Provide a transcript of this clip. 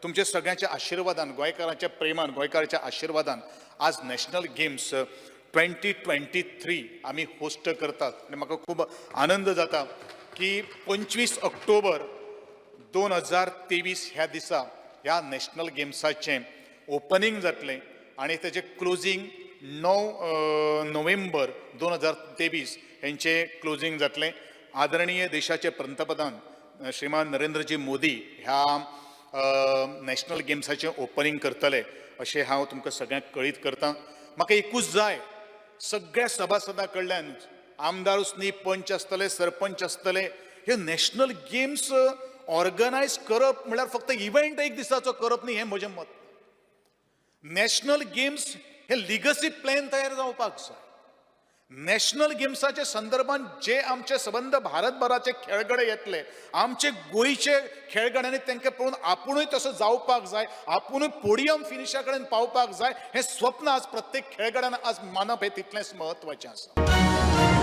तुमच्या सगळ्यांच्या आशिर्वादान, गोंयकारांच्या प्रेमान, गोंयकाराच्या आशिर्वादान आज नॅशनल गेम्स 2023 आमी होस्ट करतात आनी म्हाका खूब आनंद जाता की 25 ऑक्टोबर 2023 ह्या दिसा ह्या नॅशनल गेम्साचें ओपनींग जातलें आनी तेजें क्लोजींग 9 नोव्हेंबर 2023 हेंचें क्लोजींग जातलें. आदरणीय देशाचे पंतप्रधान श्रीमान नरेंद्रजी मोदी ह्या नॅशनल गेम्साचें ओपनींग करतले अशें हांव तुमकां सगळ्यांक कळीत करतां. म्हाका एकूच जाय, सगळ्या सभासदां कडल्यान, आमदारूच न्ही, पंच आसतले, सरपंच आसतले, हे नॅशनल गेम्स ऑर्गनायज करप म्हणल्यार फक्त इव्हेंट एक दिसाचो करप न्ही, हें म्हजें मत. नॅशनल गेम्स हे लिगसी प्लॅन तयार जावपाक जाय. नॅशनल गेम्साच्या संदर्भात जे आमचे सबंद भारतभराचे खेळगडे येतले, आमचे गोंयचे खेळगड्यांनी तांकां पळोवन आपुणूय तसो जावपाक जाय, आपुणूय पोडियम फिनिशा कडेन पावपाक जाय. हें स्वप्न आज प्रत्येक खेळगड्यान आज मानप हें तितलेंच म्हत्वाचें आसा.